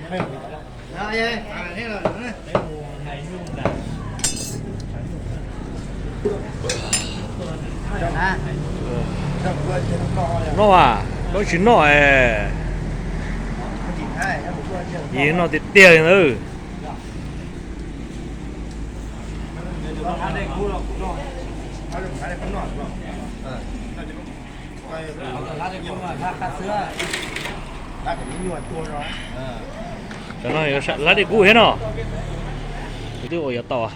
Noj as, koj tsis noj es. Yim no tiag tiag li ntawd. Cov no hlab dej kub thiab no. Kuv twb ua yuav tau.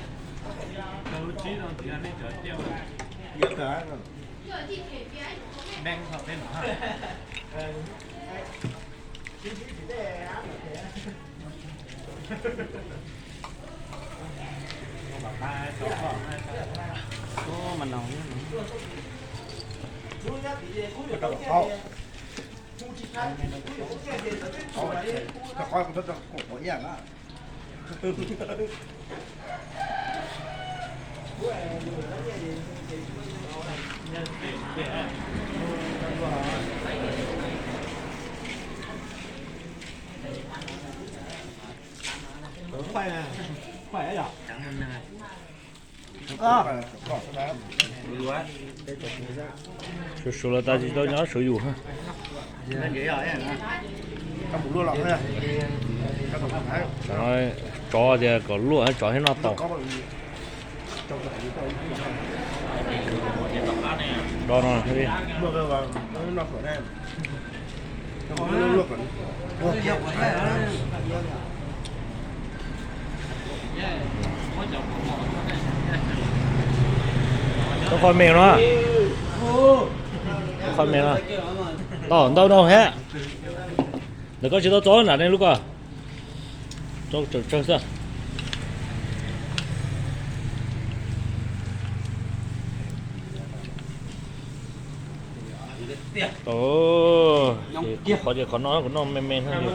Suav suav los tas tsis tau nyob suav yus. Tsov tias kom luaj tsov thiaj noj tau. Do no. Tau qhov me no. Qhov me no. Tau ntau no thiab. Ntawm koj tsis tau txo nram ne lub ko. Tsawg tsawg xwb. Qhov tias qhov no kuv noj me me thiab.